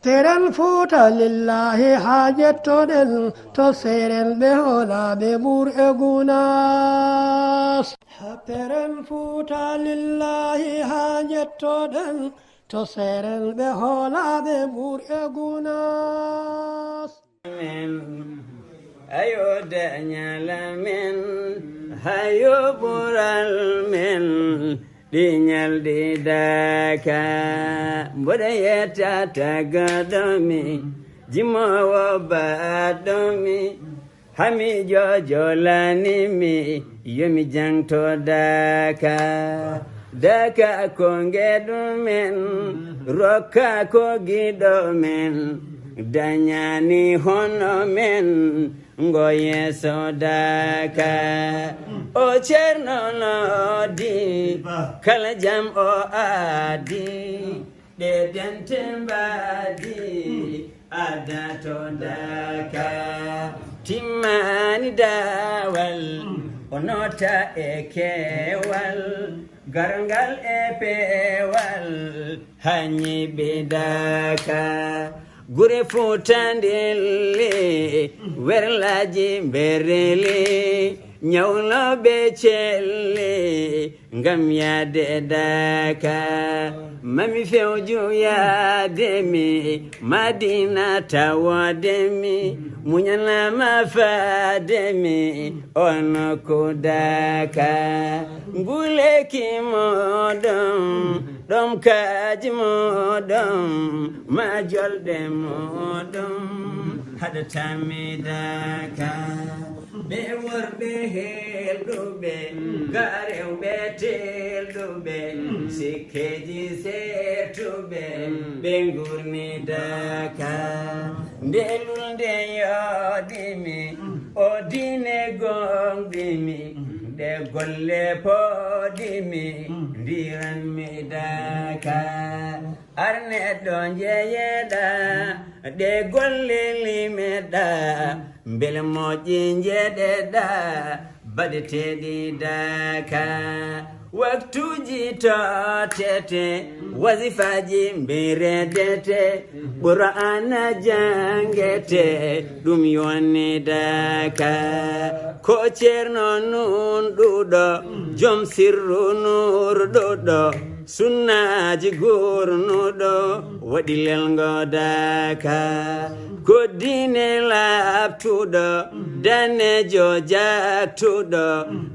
teren fuuta lillahi ha jettoɗen to seren ɓe hoolaɓe ɓur e gunas teren fuuta lillahi ha jettoɗen to seren ɓe hoolaɓe ɓur e gunas ayo dañala men hayo ɓural men ɗiñalɗi daka mboɗo yettata gaɗomi jimowo baɗomi hami jojolanimi yomi jangto daka daka ko ngeɗumen rokka ko giɗomen dañani hono men ngo yeso daka o ceerno noodi kala jam o aadi ɗe dente mbaadi ada to daka timmani dawal o nota e kewal garngal e pewal hanyiɓe daka gure futandelle werlaji berele nyawloɓe celle ngam yade daka mami fewju yademi madina tawademi muñanama fademi ono ko daka nguleki moɗon ɗom kaji moɗon ma jolɗe moɗon haɗatami daka ɓe worɓe helɗuɓe garewɓe telɗuɓe sikkeji setuɓe ɓe gurni daka ndelul nde yoɗimi o dine gonɗimi nde golle poɗimi ndiranmi daka arneɗo jeyeɗa ɗe golle limeɗa bele moƴƴi jeɗeɗa baɗeteɗi daka waktuji totete wasifaji mbiredete qur'ana jangete ɗum yonni daka ko ceerno nun ɗuɗo joom sirru nurɗuɗo sunnaji gurnuɗo waɗi lelgo daka ko dine labtuɗo danejo jaktuɗo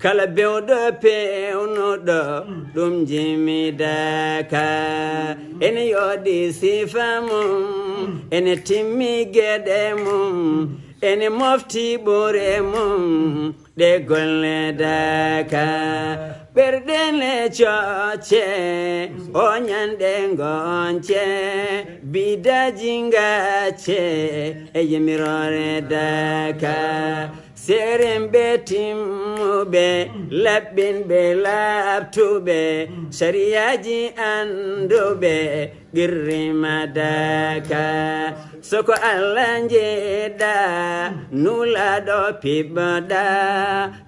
kala bewɗo pewnuɗo ɗum jimi daka ene yoɗi sifa mum ene timmi gueɗe mum ene mofti ɓure mum ɗe golle daka ɓerɗene cooce o ñande gonce bidaji ngacce e yimirore daka seren ɓe timmuɓe laɓɓinɓe laɓtuɓe sariyaji anduɓe qirrima daka soko allah jeeɗa nulaɗo piɓɓoɗa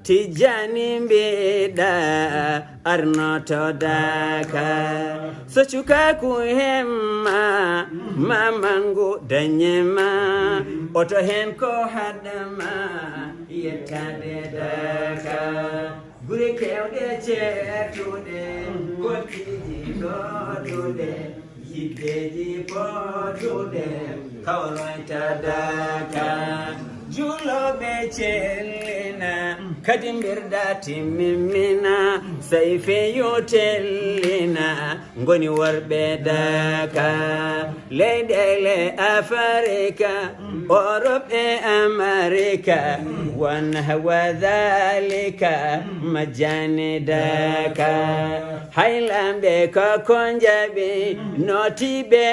tijani mbiɗa arnoto daka so cukaku hemma mamangu dañema oto hen ko haɗama yettade daka guri kewɗe ceertuɗe kottiji ɗoɗuɗe yiddeji potuɗe kawroyta daka juloɓe cellina kadi mbirɗa timmimina sayfe yo tellina goni worɓe daka leyɗele afrika europe e amerika wanhawa dhalika majani daka haylamɓe koko jaɓi notiɓe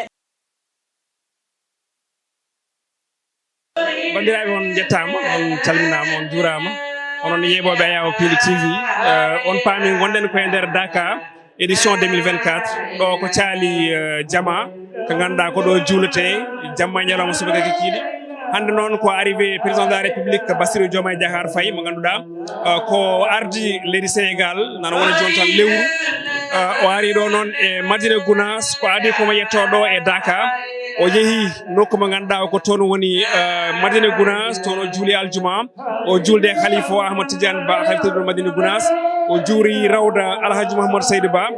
bandiraɓe on jettama on calminama on juurama onon yeeɓoɓe Ayaw Pili TV on paami gonɗen koye nder Dakar édition 2024 ɗo ko caali jama ko ganduɗa ko ɗo juulete jamma e ñalawma subaka kikiɗe hande noon ko arrivé président de la république Bassirou Diomaye Diakhar Faye mo ganduɗa ko ardi leydi Sénégal nana wona joni tan lewru o ari ɗo noon e Madina Gounass ko adi komo yetto ɗo e Dakar o yeehi nokku mo ganduɗa ko toon woni Madina Gounass toon o juuli aljuma o julde khalifa Ahmad Tidiane Ba haliftaɗo Madina Gounass o juuri rawda Alhaji Mouhamadou Seydou Ba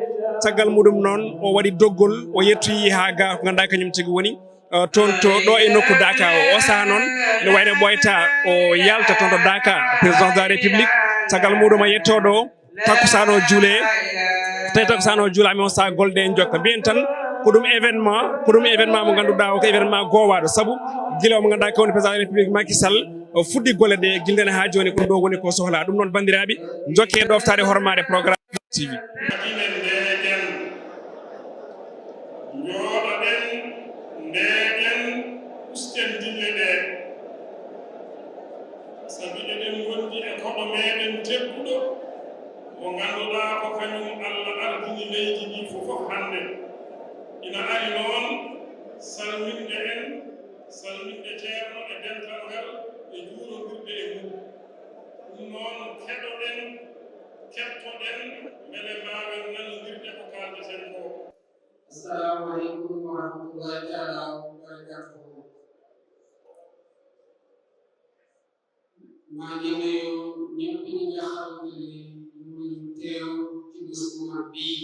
caggal muɗum noon o waɗi doggol o yettoyi ha ga ko ganduɗa kañum tigi woni toon to ɗo e nokku Dakar o saha noon ne wayno ɓoyta o yalta toon to Dakar présidence de la république caggal muɗum o yettoɗo takkusano juule tawi takkusano juulami on saha golɗe en jokka mbiyen tan ko ɗum événement mo ganduɗa o ko événement gowaɗo saabu guila mo ganduɗa kawni président de la république Macky Sall o fuɗɗi golle ɗe guilɗen ha joni ko ɗo woni ko sohla ɗum noon bandiraɓe jokke ɗoftade hormade programme TV ndegen usten dille ɗe sabi eɗen gondi e koɗo meɗen tedduɗo mo ganduɗa ko kañum Allah ardini leydi ndi fof hande ina ari noon salminde en salminde ceerno e dental ngal e juurodirde e mum ɗum noon keɗoɗen kettoɗen beele mbawen nanodirde ko kaldeten ko. Assalamu alaikum wa rahmatullahi ta'ala wa barakatuhu. maa ngi nuyu ñëpp ñi nga xamante ni ñu teew ci bés bu mag bii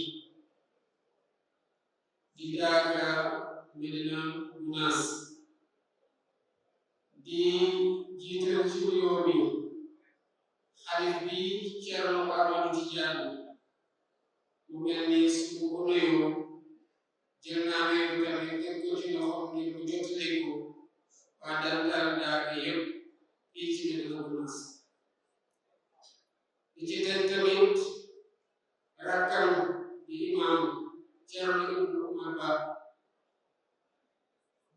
di Dakar Medina Gounass di jiital ci nuyoo bi xalif bi Thierno Amadou Tidiane mu mel ni suñu ko nuyoo jël naa ne tamit teg ko ci loxoom ngir mu jottali ko waa Dantal Daaka yëpp fii ci Medina Gounass di ci teg tamit rakkam di imam Thierno Ibn Oumar Ba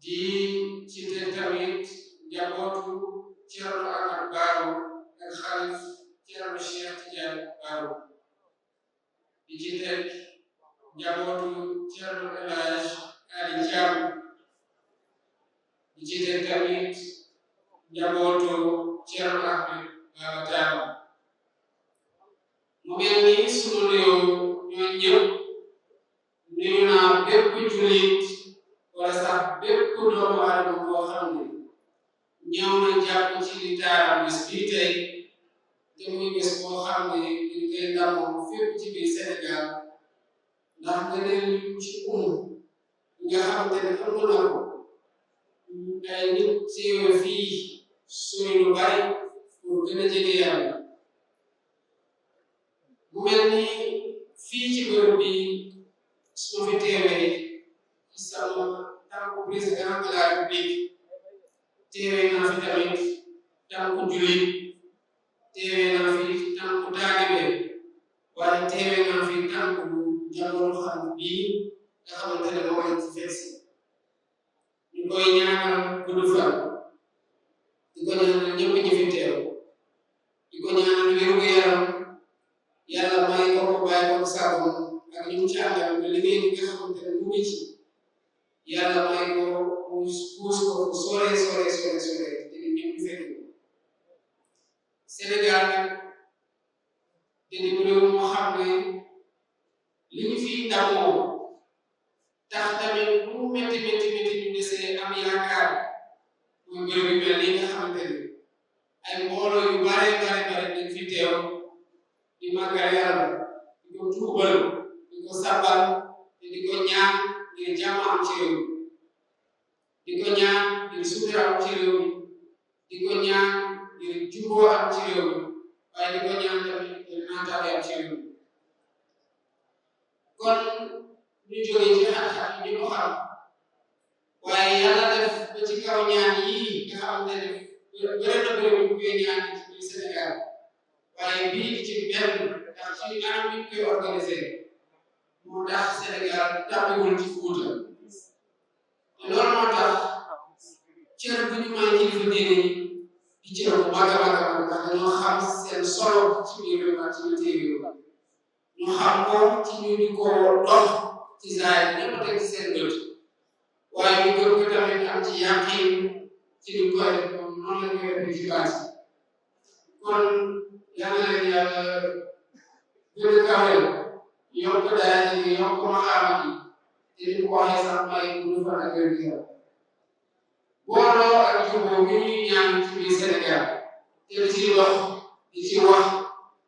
di ci teg tamit njabootu Thierno Ahmad Baro ak xalif Thierno Cheikh Tidiane Baro di ci teg njabootu Thierno El Hadj Ali Thiam di ci teg tamit njabootu Thierno Ahmed Baba Tall mu mel ni sunu nuyoo ñoo ñëpp nuyu naa bépp jullit wala sax bépp doomu aadama boo xam ne ñëw na jàpp ci li taaram bés bii tey te muy bés boo xam ne dañ koy ndamoo fépp ci biir Sénégal ndax ngëneel ci nga xamante ne am na ko ay nit teewe fii sori lu bari pour gën a jege yàlla mu mel ni fii ci bërëb bi su ma fi teewee ci sama tànku président de la République teewee naa fi tamit tànku jullit teewee naa fi tànku taalibe waaye teewee naa fi tànku jamono xam bii nga xamante ne moo leen ci fees ñu koy ñaanal gudd fan di ko ñaanal ñëpp ñi fi teew di ko ñaanal wér-gu-yaram yàlla may ko ko bàyyi ko sagoon ak ñu mu ci àndal ba liggéey bi nga xamante ne mu ngi ci yàlla may ko puus ko fu sore te ñu ñëpp fekk Sénégal nag te di réew moo xam ne li ñu fi ndamoo tax tamit lu mu métti ñu desee am yaakaar muy bërëb yu mel nii nga xamante ne ay mbooloo yu bare dañ fi teew di màggal yàlla di ko tuubal di ko sabal te di ko ñaan ngir jàmm am ci réew di ko ñaan ngir sutura am ci réew di ko ñaan ngir juboo am ci réew waaye di ko ñaan tamit ngir naataale am ci réew kon ñu jógee ci xat-xat yi ñu ko xam waaye yàlla def ba ci kaw ñaan yii nga xamante ne bëri na bëri ñu koy ñaan ci biir Sénégal waaye bii ci benn ndax ci anam bi ñu koy organisé moo tax Sénégal tàmbiwul ci Fuuta te loolu moo tax cër bu ñu may kilifa diine yi di cër bu mag a mag ndax dañoo xam seen solo ci biir réew ak ci biir réew ñu xam ko ci ñu di ko dox ci zaay ñëpp teg ci seen bët waaye ñu gën ko tamit am ci yàqin ci li koy def noonu la koy def ci baat kon yàlla leen yàlla gën a kawel yokk daraja gi yokk maqaama gi te li mu ko waxee sax may gudd fan ak wér gu yaram booloo ak jubóo bi ñuy ñaan ci biir Sénégal te di ci dox di ci wax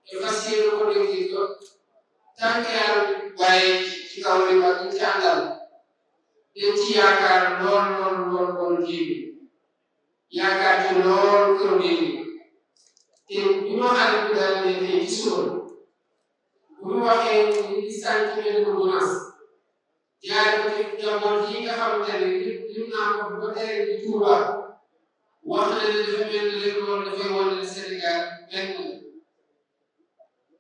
te fas yéene ko dégg ko tànk yàlla waaye ci kaw li ak ñu ci àndal dañ ci yaakaar lool diine yaakaar ci lool këru diine te bi ma ànd bi daal ne tey ci suba bu ñu waxee ni sànq mel ko menace jaare ko ci jamono yi nga xamante ne lim naa ko ba tere di Touba wax na ne dafa mel ne lépp loolu dafay wane ne Sénégal benn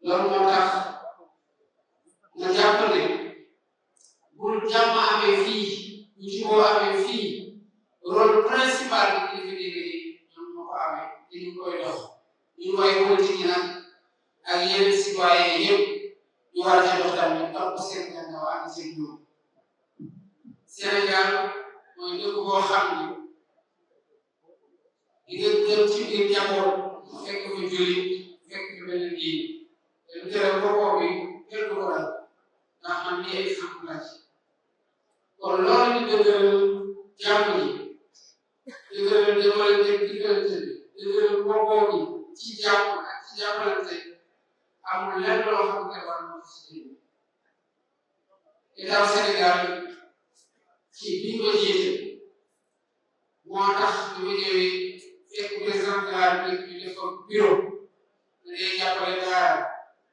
loolu moo tax nga jàpp ne bu jàmm amee fii bu jubóo amee fii rôle principal bi kilifa diine yi ñoom moo ko amee te ñu koy dox ñu way politique yi nag ak yeneen citoyen yëpp ñu war a dox tamit topp seen gannaaw ak seen ñoom Sénégal mooy dëkk boo xam ne di nga jëm ci biir njaboot fekk fa jullit fekk fa benn diine te lu tere boppam bi kenn du ko dal ndax man mii exemple la ci kon loolu di dëgëral jàmm ji dëgëral demalante diggante bi dëgëral boppam bi ci jàmm ak ci jàppalante amul lenn loo xam ne war na ci diine état Sénégal ci biir ma jiite moo tax ñu ma ñëwee fekk président de la République ñu def ko bureau da ngay jàppale daara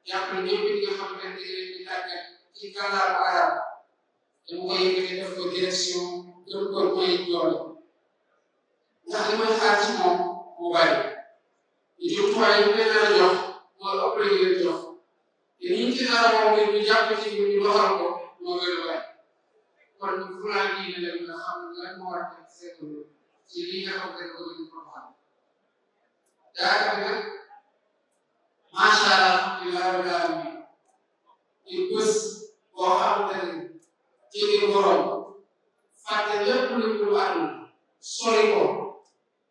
jàppale ñëpp ñi nga xam ne dañ leen di tàggat ci kàllaama arab dama koy yëkkati def ko direction gën ko may doole ndax li may xaar ci moom moo bari ñu jumtuwaay yi leen nar a jox moo ëpp la ñu leen jox te ñi ci dara moom ngir ñu jàpp ci ñu doxal ko moo gën a bari kon fulaan diine la nga xam ne lan moo war a nekk seen ci lii nga xam ne ko ñu ko xam daara bi nag macha allah alhamdulilah rabbil alamin di bés boo xamante ne jege borom fàtte lépp luñ ko àdduna sori ko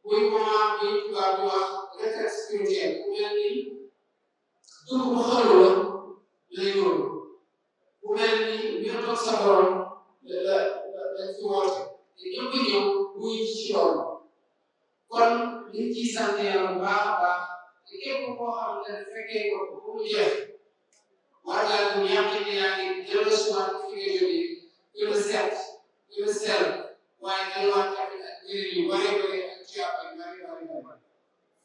buy comment buy tubaab di wax retraite spirituelle bu mel ni dugg bu xëlu la lay doon bu mel ni nga toog sa borom la fi woote te ñëpp ñëw buy ci loolu kon liñ ciy sant yàlla bu baax a baax te képp koo xam ne fekkee ko bu mu jeex war ngaa bu ñàkk ne yaa ngi dellu si waat fi nga jógee gën a set gën a sell waaye delluwaat tamit ak njëriñ yu bari bari ak tuyaab yu bari bari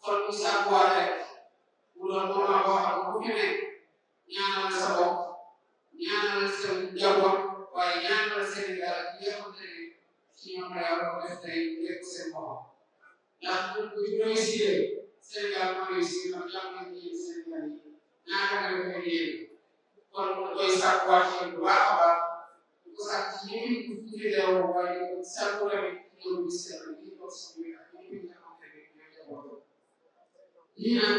kon ñu sàkkuwaat rek bu doon moment boo xam ne bu fi nekk ñaanal sa bopp ñaanal sa njaboot waaye ñaanal Sénégal ak ñi nga xamante ne ci ñoom la yàlla ko def tey nekk seen bopp ndax bu ñu réussir Sénégal moo réussir ndax jàmm nañ ci Sénégal yi ñaata nga koy yéene kon mu koy sàkkuwaat bu baax a baax di ko sàkk ci ñi ñu fi teew waaye sàkku tamit ñoom bi seen ñi toog si biir ak ñi nga xamante ne ñooy jabootoo lii nag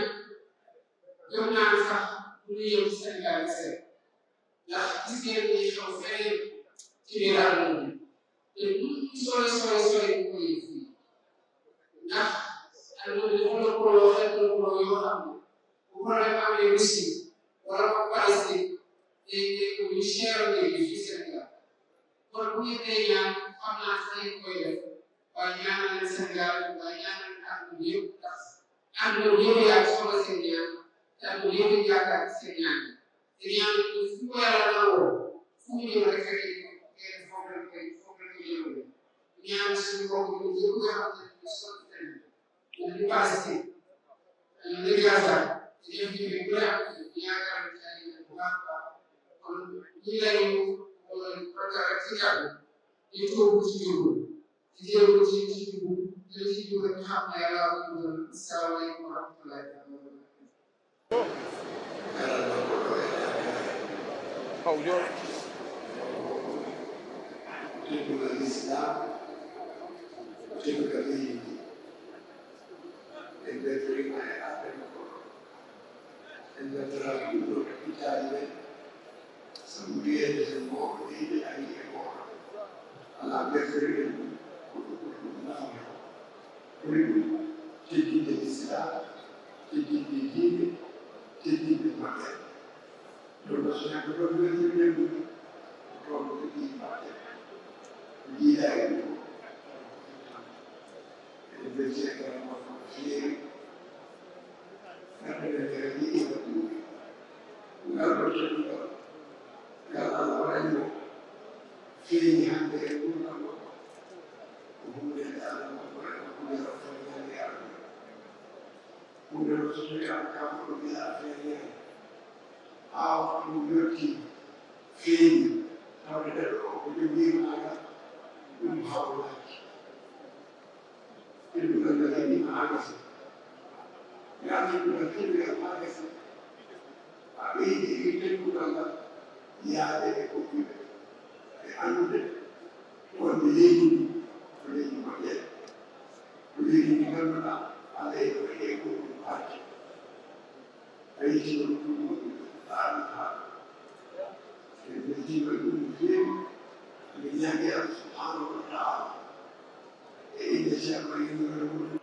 gëm naa sax bu ñu yëw Sénégal yi seet ndax gis ngeen ni xew feneen ci biir àdduna bi te lu ñu sore bu ko yëg fii ndax àdduna bi dafa lëkkaloo yoo xam ne bu problème amee Russie wala ko Palestine day nekk lu cher léegi fii Sénégal kon bu ñu tey ñaan xam naa sax koy def waaye ñaanal leen Sénégal waaye ñaanal leen àdduna bi yëpp ndax àdduna bi yëpp yaa soxla seen ñaan te àdduna yëpp yaakaar seen ñaan te ñaan fu ko yàlla nangoo fu mu ñëw rek fekk kenn foofu la koy jëmale ñaan suñu mbokk yi yëpp nga xam ne ñu sonn tamit ñu Palestine ñu ngi Gaza te ñoom ñu ngi bëri ak yaakaar ci ay bu baax a baax kon ñi lañu préparé ci kàddu di tóobu ci jublu di jéem ci jublu te ci jublu ñu xam ne yàlla ko jublu asalaamaaleykum wa rahmatullahi wa barakatuh. Tibula l'Islam, tibula l'Indi, e prima è Africa, e la traduzione d'Italia, Samuele se muore, e anche muore, alla preferita, quindi c'è di l'Islam, c'è di Dio, c'è di Maria. Non sono proprio proprio di parte di lei e invece che erano fieri per vedere di tutti una procedura che lavorando figli anche un lavoro oppure hanno lavorato come la famiglia di anni oppure lo studio a campo di la feria a un figli avrebbero obbedito un favore e lui la rimase e anche la figlia rimase a vedi ritenuta la delle copie e anche quando leggi di Canada a lei perché un parte e ci sono tutti tanti e il tipo di un film mi ha chiesto e invece a quello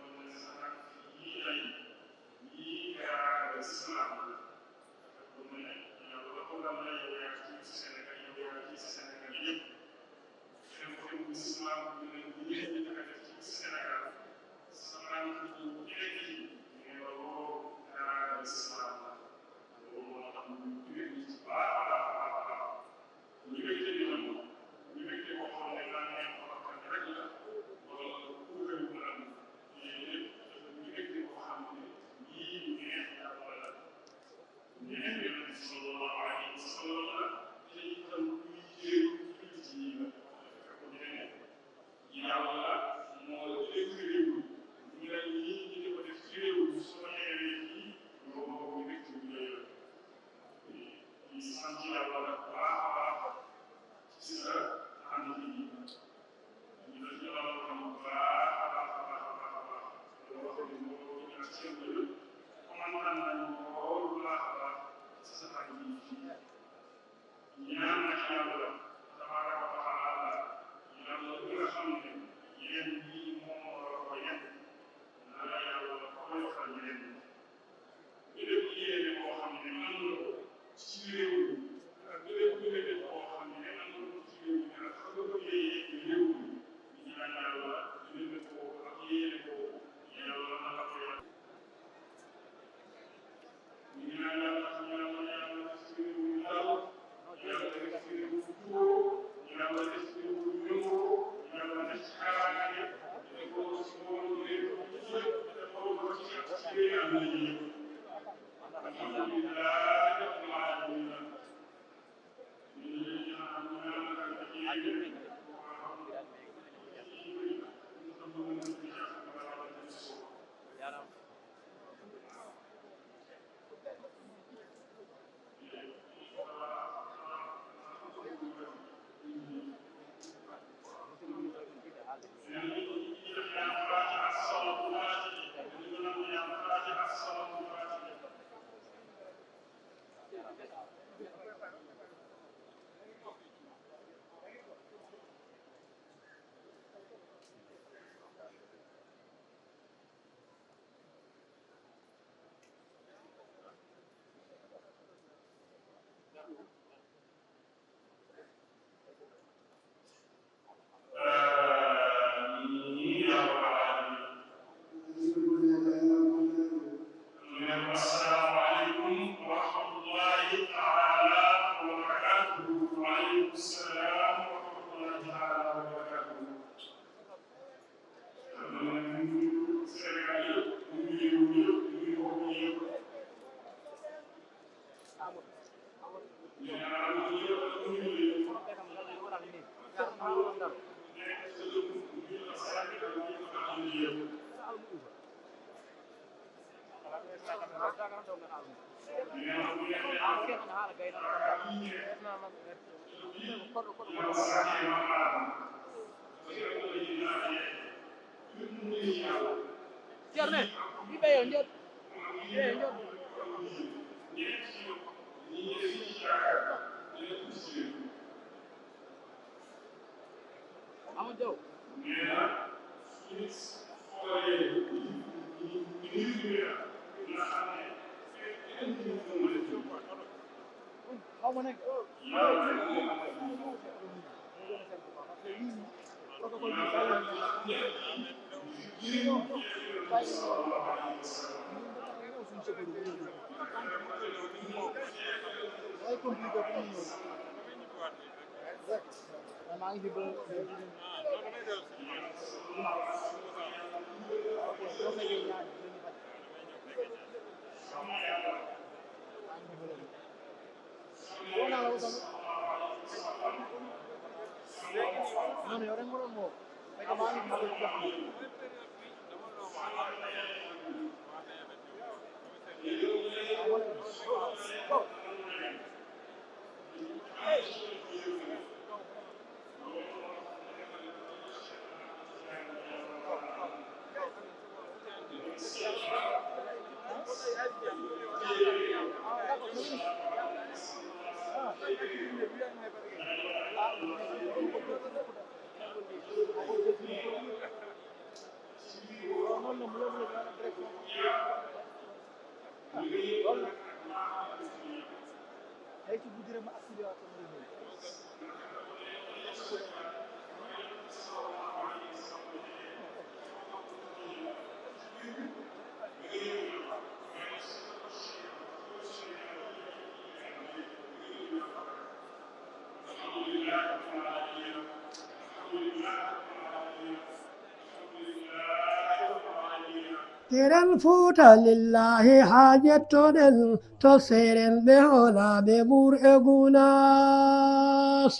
Tiren futa lillahi hajettoɗen to seren ɓe holaɓe ɓur'e gunas.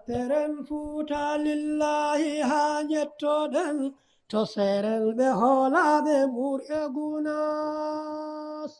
Peren futa lillahi hajettoɗen to seren ɓe holaɓe ɓur'e gunas.